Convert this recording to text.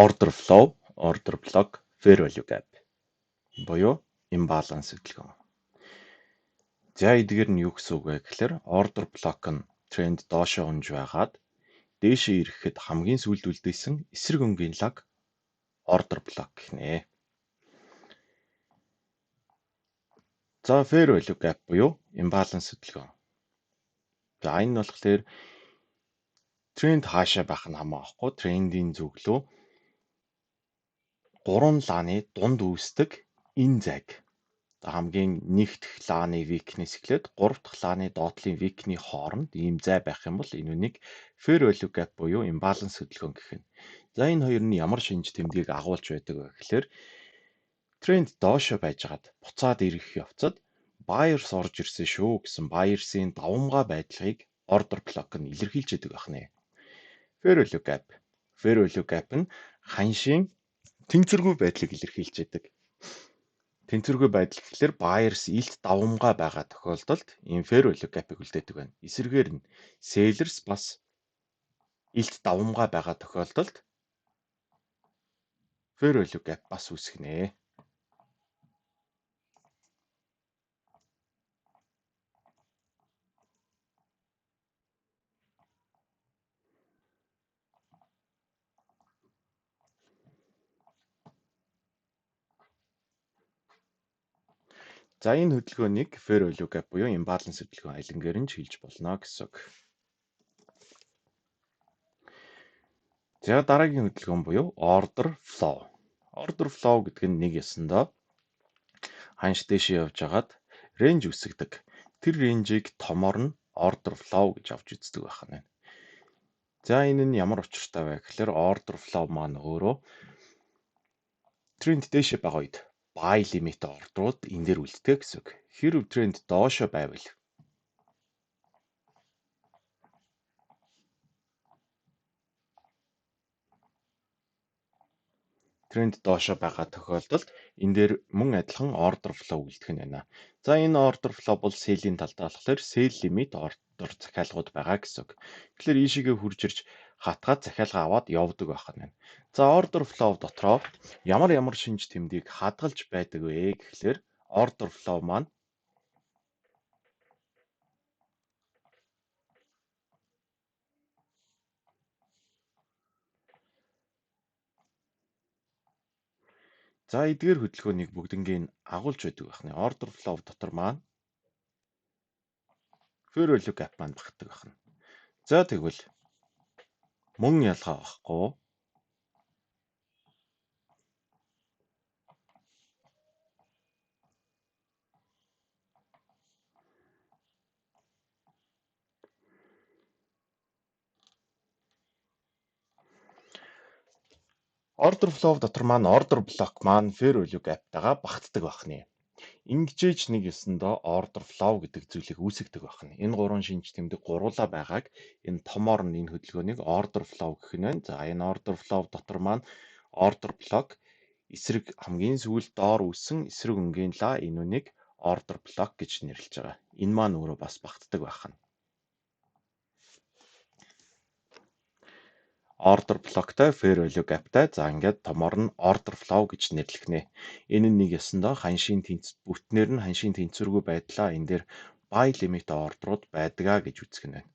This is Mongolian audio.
Order flow, order block, fair value gap буюу imbalance хөдөлгөөн. За, эдгээр нь юу гэсэн үг вэ гэхээр order block нь тренд доошоо унж байгаад дээшээ ирэхэд хамгийн сүүлд үлдээсэн эсрэг өнгийн лаг order block гэнэ. За, fair value gap буюу imbalance хөдөлгөөн. За, энэ нь болохоор тренд хаашаа байх нь хамаахгүй, трендийн зүглөө гурван лааны дунд үүсдэг энэ зайг. За, хамгийн нэг дэх лааны wick-нээс эхлээд гурав дахь лааны доотлын wick-ний хооронд ийм зай байх юм бол энэ үнийг fair value gap буюу imbalance хөдөлгөөн гэх нь. За, энэ хоёр нь ямар шинж тэмдгийг агуулж байдаг вэ гэхээр тренд доошоо байжгаад буцаад ирэх явцад buyers орж ирсэн шүү гэсэн buyers-ийн давамгай байдлыг order block нь илэрхийлж байдаг байна. Fair value gap. Fair value gap нь ханшийн тэнцвэргүй байдлыг илэрхийлж байдаг. Тэнцвэргүй байдал гэхлээр buyers илт давамгай байгаа тохиолдолд ийм fair value gap-ыг үлдээдэг байна. Эсрэгээр нь sellers бас илт давамгай байгаа тохиолдолд fair value gap бас үүсгэнэ. За, энэ хөдөлгөөнийг fair value gap буюу imbalance хөдөлгөөн алингээр нь ч хэлж болно гэсэн үг. За, дараагийн хөдөлгөөн буюу order flow. Order flow гэдэг нь нэг ёсондоо ханш дээшээ явж хагаад range үүсгдэг. Тэр range-ийг томоор нь order flow гэж авч үздэг байх нь. За, энэ нь ямар учиртай вэ гэхээр order flow маань өөрөө тренд дээшээ байгаа үед buy limit order-ууд энэ дээр үлддэг гэсэн үг. Хэрв тренд доошоо байвал тренд доошоо байгаа тохиолдолд энэ дээр мөн адилхан order flow үлдэх нь байна. За, энэ order flow бол sell-ийн талдаа болохоор sell limit order захиалгууд байгаа гэсэн үг. Тэгэхээр ийшээгээ хурж ирж хатгаад захиалга аваад явдаг байх нь байна. За, order flow дотроо ямар ямар шинж тэмдгийг хадгалж байдаг вэ гэхлээр order flow маань за, эдгээр хөдөлгөөнийг бүгднийг агуулж байдаг байх нь. Order flow дотор маань fair value gap маань багтдаг байх нь. За, тэгвэл мөн ялгаа байхгүй. Order flow дотор маань order block маань fair value gap-тайгаа багтдаг байх нэ. Ингэжээж нэг ёсондоо order flow гэдэг зүйлийг үүсгэдэг байх нь. Энэ гурван шинж тэмдэг гурвуулаа байгааг энэ томоор нь энэ хөдөлгөөнийг order flow гэх нь байна. За, энэ order flow дотор маань order block, эсрэг хамгийн сүүлд доор үүссэн эсрэг өнгийн лаа, энэ үнийг order block гэж нэрлэж байгаа. Энэ маань өөрөө бас багтдаг байх нь. Order block-тай, fair value gap-тай, за, ингээд томоор нь order flow гэж нэрлэх нэ. Энэ нь нэг ёсондоо ханшийн тэнц бүтнээр нь ханшийн тэнцвэргүй байдлаа энэ дээр buy limit order-ууд байдгаа гэж үзэх нь байна.